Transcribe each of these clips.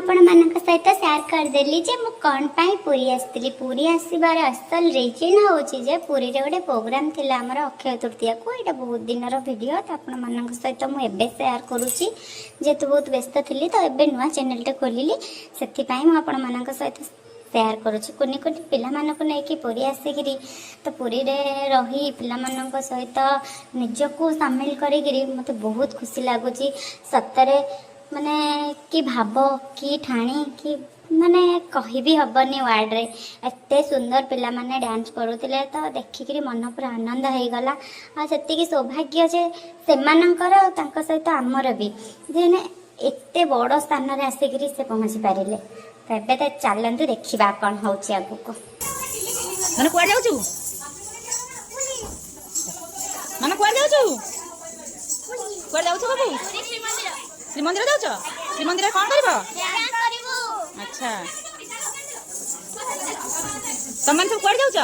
ଆପଣମାନଙ୍କ ସହିତ ସେୟାର କରିଦେଲି ଯେ ମୁଁ କ'ଣ ପାଇଁ ପୁରୀ ଆସିଥିଲି। ପୁରୀ ଆସିବାର ଅସଲ ରିଜନ୍ ହେଉଛି ଯେ ପୁରୀରେ ଗୋଟେ ପ୍ରୋଗ୍ରାମ୍ ଥିଲା ଆମର ଅକ୍ଷୟ ତୃତୀୟାକୁ। ଏଇଟା ବହୁତ ଦିନର ଭିଡ଼ିଓ, ତ ଆପଣମାନଙ୍କ ସହିତ ମୁଁ ଏବେ ସେୟାର କରୁଛି। ଯେହେତୁ ବହୁତ ବ୍ୟସ୍ତ ଥିଲି, ତ ଏବେ ନୂଆ ଚ୍ୟାନେଲଟେ ଖୋଲିଲି, ସେଥିପାଇଁ ମୁଁ ଆପଣମାନଙ୍କ ସହିତ ସେୟାର କରୁଛି। କୁନି କୁନି ପିଲାମାନଙ୍କୁ ନେଇକି ପୁରୀ ଆସିକିରି, ତ ପୁରୀରେ ରହି ପିଲାମାନଙ୍କ ସହିତ ନିଜକୁ ସାମିଲ କରିକିରି ମୋତେ ବହୁତ ଖୁସି ଲାଗୁଛି। ସତରେ ମାନେ କି ଭାବ, କି ଠାଣି, କି ମାନେ କହିବି ହବନି ୱାର୍ଡ଼ରେ। ଏତେ ସୁନ୍ଦର ପିଲାମାନେ ଡ୍ୟାନ୍ସ କରୁଥିଲେ, ତ ଦେଖିକିରି ମନ ପୁରା ଆନନ୍ଦ ହେଇଗଲା। ଆଉ ସେତିକି ସୌଭାଗ୍ୟ ଯେ ସେମାନଙ୍କର ଆଉ ତାଙ୍କ ସହିତ ଆମର ବି ଯେ ମାନେ ଏତେ ବଡ଼ ସ୍ଥାନରେ ଆସିକିରି ସେ ପହଞ୍ଚି ପାରିଲେ। ତ ଏବେ ତ ଚାଲନ୍ତୁ, ଦେଖିବା କ'ଣ ହେଉଛି ଆଗକୁ। ମାନେ କୁଆଡେ ଯାଉଛୁ? ମାନେ କୁଆଡେ ଯାଉଛୁ? କୁଆଡେ ଯାଉଛୁ ବାବୁ? ଶ୍ରୀମନ୍ଦିର ଯାଉଛ? ଶ୍ରୀମନ୍ଦିରରେ କ'ଣ କରିବ? ଆଚ୍ଛା, ତମମାନେ ସବୁ କୁଆଡେ ଯାଉଛ?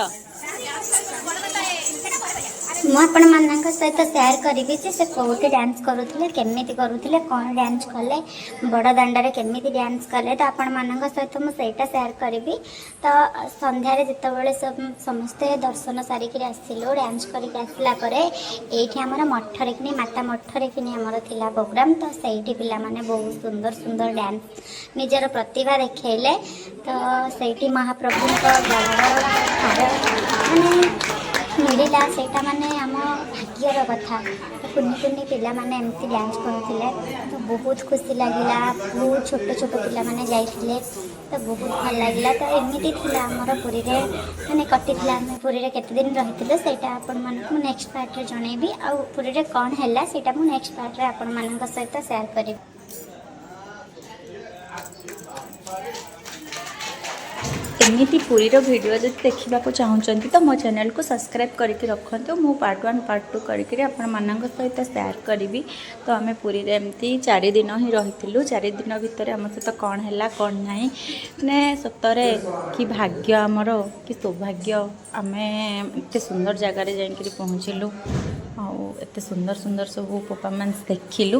ମୁଁ ଆପଣମାନଙ୍କ ସହିତ ସେୟାର କରିବି ଯେ ସେ କେଉଁଠି ଡ୍ୟାନ୍ସ କରୁଥିଲେ, କେମିତି କରୁଥିଲେ, କ'ଣ ଡ୍ୟାନ୍ସ କଲେ, ବଡ଼ ଦାଣ୍ଡରେ କେମିତି ଡ୍ୟାନ୍ସ କଲେ, ତ ଆପଣମାନଙ୍କ ସହିତ ମୁଁ ସେଇଟା ସେୟାର କରିବି। ତ ସନ୍ଧ୍ୟାରେ ଯେତେବେଳେ ସମସ୍ତେ ଦର୍ଶନ ସାରିକିରି ଆସିଲୁ, ଡ୍ୟାନ୍ସ କରିକି ଆସିଲା ପରେ ଏଇଠି ଆମର ମଠରେ କିନି, ମାତା ମଠରେ କିନି ଆମର ଥିଲା ପ୍ରୋଗ୍ରାମ୍। ତ ସେଇଠି ପିଲାମାନେ ବହୁତ ସୁନ୍ଦର ସୁନ୍ଦର ଡ୍ୟାନ୍ସ ନିଜର ପ୍ରତିଭା ଦେଖେଇଲେ। ତ ସେଇଠି ମହାପ୍ରଭୁଙ୍କ ଗଳାର ହାର ମାନେ ମିଳିଲା, ସେଇଟା ମାନେ ଆମ ଭାଗ୍ୟର କଥା। ତ କୁନି କୁନି ପିଲାମାନେ ଏମିତି ଡ୍ୟାନ୍ସ କରୁଥିଲେ, ତ ବହୁତ ଖୁସି ଲାଗିଲା। ବହୁତ ଛୋଟ ଛୋଟ ପିଲାମାନେ ଯାଇଥିଲେ, ତ ବହୁତ ଭଲ ଲାଗିଲା। ତ ଏମିତି ଥିଲା ଆମର ପୁରୀରେ ମାନେ କଟିଥିଲା। ଆମେ ପୁରୀରେ କେତେ ଦିନ ରହିଥିଲୁ, ସେଇଟା ଆପଣମାନଙ୍କୁ ମୁଁ ନେକ୍ସଟ ପାର୍ଟରେ ଜଣେଇବି। ଆଉ ପୁରୀରେ କ'ଣ ହେଲା, ସେଇଟା ମୁଁ ନେକ୍ସଟ ପାର୍ଟରେ ଆପଣମାନଙ୍କ ସହିତ ସେୟାର କରିବି। ଏମିତି ପୁରୀର ଭିଡ଼ିଓ ଯଦି ଦେଖିବାକୁ ଚାହୁଁଛନ୍ତି, ତ ମୋ ଚ୍ୟାନେଲକୁ ସବସ୍କ୍ରାଇବ୍ କରିକି ରଖନ୍ତୁ। ମୁଁ ପାର୍ଟ 1, ପାର୍ଟ 2 କରିକିରି ଆପଣମାନଙ୍କ ସହିତ ସେୟାର କରିବି। ତ ଆମେ ପୁରୀରେ ଏମିତି 4 ଦିନ ହିଁ ରହିଥିଲୁ। 4 ଦିନ ଭିତରେ ଆମ ସହିତ କ'ଣ ହେଲା, କ'ଣ ନାହିଁ, ମାନେ ସତରେ କି ଭାଗ୍ୟ ଆମର, କି ସୌଭାଗ୍ୟ, ଆମେ ଏତେ ସୁନ୍ଦର ଜାଗାରେ ଯାଇକିରି ପହଞ୍ଚିଲୁ ଆଉ ଏତେ ସୁନ୍ଦର ସୁନ୍ଦର ସବୁ ପରଫର୍ମାନ୍ସ ଦେଖିଲୁ।